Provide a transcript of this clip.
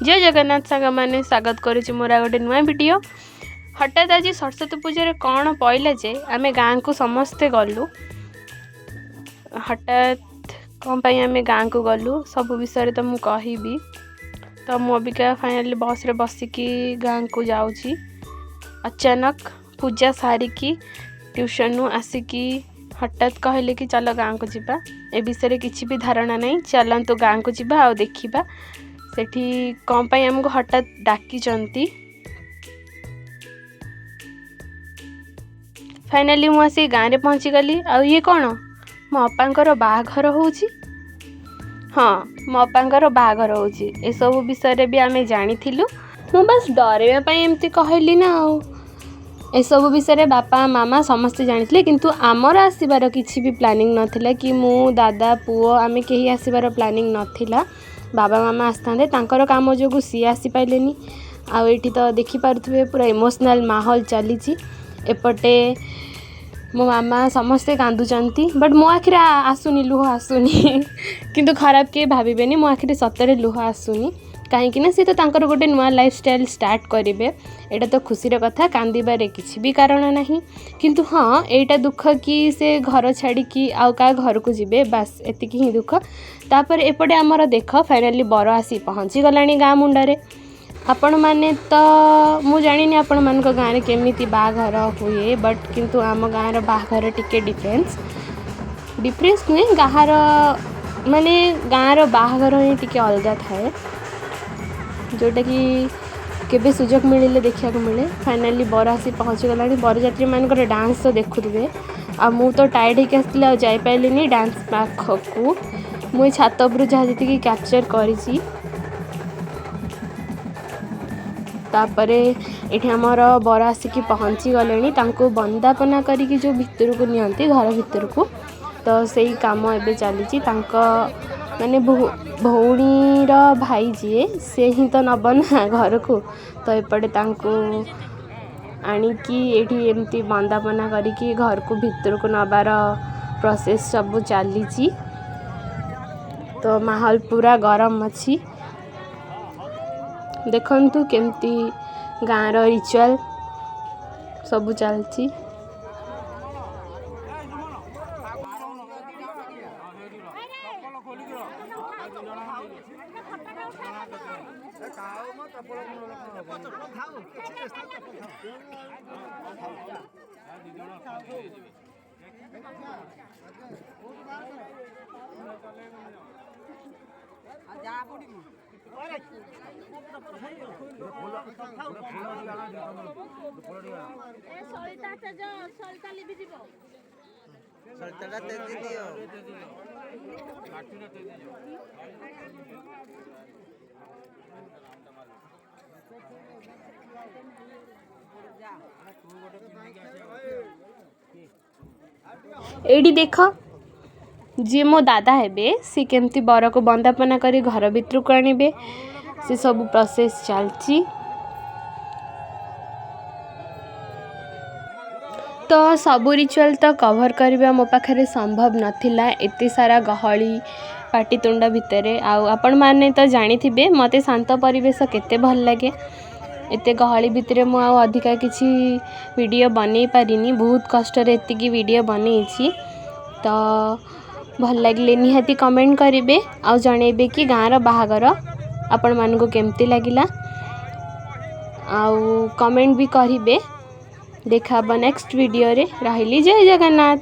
ଜୟ ଜଗନ୍ନାଥ ସାଙ୍ଗମାନେ, ସ୍ୱାଗତ କରୁଛି ମୋର ଆଉ ଗୋଟେ ନୂଆ ଭିଡ଼ିଓ। ହଠାତ୍ ଆଜି ସରସ୍ୱତୀ ପୂଜାରେ କ'ଣ ପଇଲା ଯେ ଆମେ ଗାଁକୁ ସମସ୍ତେ ଗଲୁ। ହଠାତ୍ କ'ଣ ପାଇଁ ଆମେ ଗାଁକୁ ଗଲୁ ସବୁ ବିଷୟରେ ତ ମୁଁ କହିବି। ତ ମୁଁ ଅବିକା ଫାଇନାଲି ବସ୍ରେ ବସିକି ଗାଁକୁ ଯାଉଛି। ଅଚାନକ ପୂଜା ସାରିକି ଟ୍ୟୁସନ୍ରୁ ଆସିକି ହଠାତ୍ କହିଲେ କି ଚାଲ ଗାଁକୁ ଯିବା। ଏ ବିଷୟରେ କିଛି ବି ଧାରଣା ନାହିଁ। ଚାଲନ୍ତୁ ଗାଁକୁ ଯିବା ଆଉ ଦେଖିବା ସେଠି କ'ଣ ପାଇଁ ଆମକୁ ହଠାତ୍ ଡାକିଛନ୍ତି। ଫାଇନାଲି ମୁଁ ଆସି ଗାଁରେ ପହଞ୍ଚିଗଲି। ଆଉ ଇଏ କ'ଣ, ମୋ ଅପାଙ୍କର ବାହାଘର ହେଉଛି। ହଁ, ମୋ ଅପାଙ୍କର ବାହାଘର ହେଉଛି। ଏସବୁ ବିଷୟରେ ବି ଆମେ ଜାଣିଥିଲୁ। ମୁଁ ବାସ୍ ଡରାଇବା ପାଇଁ ଏମିତି କହିଲି ନା। ଆଉ ଏସବୁ ବିଷୟରେ ବାପା ମାମା ସମସ୍ତେ ଜାଣିଥିଲେ, କିନ୍ତୁ ଆମର ଆସିବାର କିଛି ବି ପ୍ଲାନିଂ ନଥିଲା କି ମୁଁ, ଦାଦା, ପୁଅ ଆମେ କେହି ଆସିବାର ପ୍ଲାନିଂ ନଥିଲା। ବାବା ମାମା ଆସିଥାନ୍ତେ, ତାଙ୍କର କାମ ଯୋଗୁଁ ସିଏ ଆସିପାରିଲେନି। ଆଉ ଏଇଠି ତ ଦେଖିପାରୁଥିବେ ପୁରା ଇମୋସନାଲ୍ ମାହୋଲ ଚାଲିଛି। ଏପଟେ ମୋ ମାମା ସମସ୍ତେ କାନ୍ଦୁଛନ୍ତି, ବଟ୍ ମୋ ଆଖିରେ ଆସୁନି, ଲୁହ ଆସୁନି। କିନ୍ତୁ ଖରାପ କିଏ ଭାବିବେନି, ମୋ ଆଖିରେ ସତରେ ଲୁହ ଆସୁନି। କାହିଁକି ନା ସେ ତ ତାଙ୍କର ଗୋଟେ ନୂଆ ଲାଇଫଷ୍ଟାଇଲ୍ ଷ୍ଟାର୍ଟ କରିବେ, ଏଇଟା ତ ଖୁସିର କଥା, କାନ୍ଦିବାରେ କିଛି ବି କାରଣ ନାହିଁ। କିନ୍ତୁ ହଁ, ଏଇଟା ଦୁଃଖ କି ସେ ଘର ଛାଡ଼ିକି ଆଉ କାହା ଘରକୁ ଯିବେ, ବାସ୍ ଏତିକି ହିଁ ଦୁଃଖ। ତାପରେ ଏପଟେ ଆମର ଦେଖ ଫାଇନାଲି ବର ଆସି ପହଞ୍ଚିଗଲାଣି ଗାଁ ମୁଣ୍ଡରେ। ଆପଣମାନେ ତ, ମୁଁ ଜାଣିନି ଆପଣମାନଙ୍କ ଗାଁରେ କେମିତି ବାହାଘର ହୁଏ, ବଟ୍ କିନ୍ତୁ ଆମ ଗାଁର ବାହାଘର ଟିକେ ଡିଫରେନ୍ସ, ଡିଫରେନ୍ସ ନୁହେଁ, ଗାଁର ମାନେ ଗାଁର ବାହାଘର ହିଁ ଟିକେ ଅଲଗା ଥାଏ, ଯେଉଁଟାକି କେବେ ସୁଯୋଗ ମିଳିଲେ ଦେଖିବାକୁ ମିଳେ। ଫାଇନାଲି ବର ଆସି ପହଞ୍ଚିଗଲାଣି। ବରଯାତ୍ରୀମାନଙ୍କର ଡାନ୍ସ ତ ଦେଖୁଥିବେ। ଆଉ ମୁଁ ତ ଟାୟାର୍ଡ଼ ହେଇକି ଆସିଥିଲି, ଆଉ ଯାଇପାରିଲିନି ଡାନ୍ସ ପାଖକୁ। ମୁଁ ଏ ଛାତ ଉପରୁ ଯାହା ଯେତିକି କ୍ୟାପଚର୍ କରିଛି। ତାପରେ ଏଠି ଆମର ବର ଆସିକି ପହଞ୍ଚି ଗଲେଣି। ତାଙ୍କୁ ବନ୍ଦାପନା କରିକି ଯେଉଁ ଭିତରକୁ ନିଅନ୍ତି, ଘର ଭିତରକୁ, ତ ସେଇ କାମ ଏବେ ଚାଲିଛି। ତାଙ୍କ ମାନେ ଭଉଣୀର ଭାଇ ଯିଏ, ସେ ହିଁ ତ ନେବ ନା ଘରକୁ। ତ ଏପଟେ ତାଙ୍କୁ ଆଣିକି ଏଇଠି ଏମିତି ବନ୍ଦାପନା କରିକି ଘରକୁ ଭିତରକୁ ନେବାର ପ୍ରୋସେସ୍ ସବୁ ଚାଲିଛି। ତ ମାହୋଲ ପୁରା ଗରମ ଅଛି। ଦେଖନ୍ତୁ କେମିତି ଗାଁର ରିଚୁଆଲ୍ ସବୁ ଚାଲିଛି। ସଳିତାଟା ତେଜି ଦିଅ। ଏଇଠି ଦେଖ, ଯିଏ ମୋ ଦାଦା ହେବେ, ସେ କେମିତି ବରକୁ ବନ୍ଦାପନା କରି ଘର ଭିତରକୁ ଆଣିବେ, ସେ ସବୁ ପ୍ରୋସେସ୍ ଚାଲିଛି। ତ ସବୁ ରିଚୁଆଲ୍ ତ କଭର୍ କରିବା ମୋ ପାଖରେ ସମ୍ଭବ ନଥିଲା ଏତେ ସାରା ଗହଳି ପାଟିତୁଣ୍ଡ ଭିତରେ। ଆଉ ଆପଣମାନେ ତ ଜାଣିଥିବେ ମୋତେ ଶାନ୍ତ ପରିବେଶ କେତେ ଭଲ ଲାଗେ। ଏତେ ଗହଳି ଭିତରେ ମୁଁ ଆଉ ଅଧିକା କିଛି ଭିଡ଼ିଓ ବନେଇ ପାରିନି। ବହୁତ କଷ୍ଟରେ ଏତିକି ଭିଡ଼ିଓ ବନେଇଛି। ତ ଭଲ ଲାଗିଲେ ନିହାତି କମେଣ୍ଟ କରିବେ ଆଉ ଜଣେଇବେ କି ଗାଁର ବାହାଘର ଆପଣମାନଙ୍କୁ କେମିତି ଲାଗିଲା, ଆଉ କମେଣ୍ଟ ବି କରିବେ। ଦେଖା ହେବ ନେକ୍ସଟ ଭିଡ଼ିଓରେ। ରହିଲି, ଜୟ ଜଗନ୍ନାଥ।